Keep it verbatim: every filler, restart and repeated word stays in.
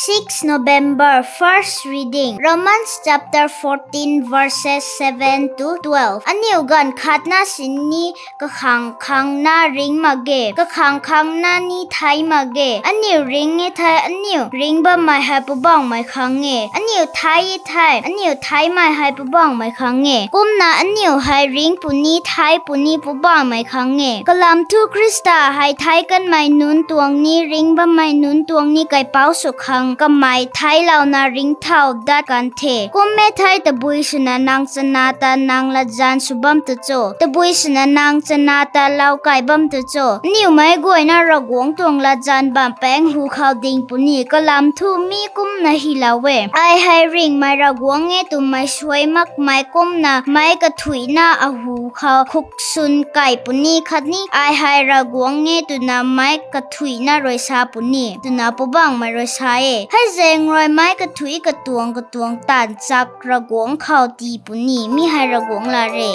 Six November, first reading, Romans chapter fourteen, verses seven to twelve. Aniu ganv khatna sini kakhang khangna ring mak ge, kakhang khangna ni thei mak ge. Aniu ring e thei, aniu ring bammei hei Poubauhmei khang e. Aniu thei e thei, aniu theimei hei Poubauhmei khang e. Kumna aniu hei ring puni, thei puni Poubauhmei khang e. Kalam thu Khrista hei thei kanmei nunc tuang ni, ring bammei nunc tuang ni kaipouc sw khang kamei theiclouna ringcthau dat kan the. Kum e thei, tabui swna nang chana ta nang latzan sw bam tu cho? Tabui swna nang chana ta lau kai bam tu cho? Aniu meic guayna Ravguangc tuang latzan bam paengc hu khou ding puni. Kalam thu mi kumna hylou e: Ai hei ringhmei Ravguangc e twmei suai makmei kumna meic kathuicna ahu khou khuk swn kai puni, khatni ai hei Ravguangc e twna meic kathuicna rui sa puni, twna Poubauhmei rui sa e. Hei zaeng rui meic kathuic katuang katuang taanv chak Ravguangc khou tii puni. Mi hei Ravguangc lat re.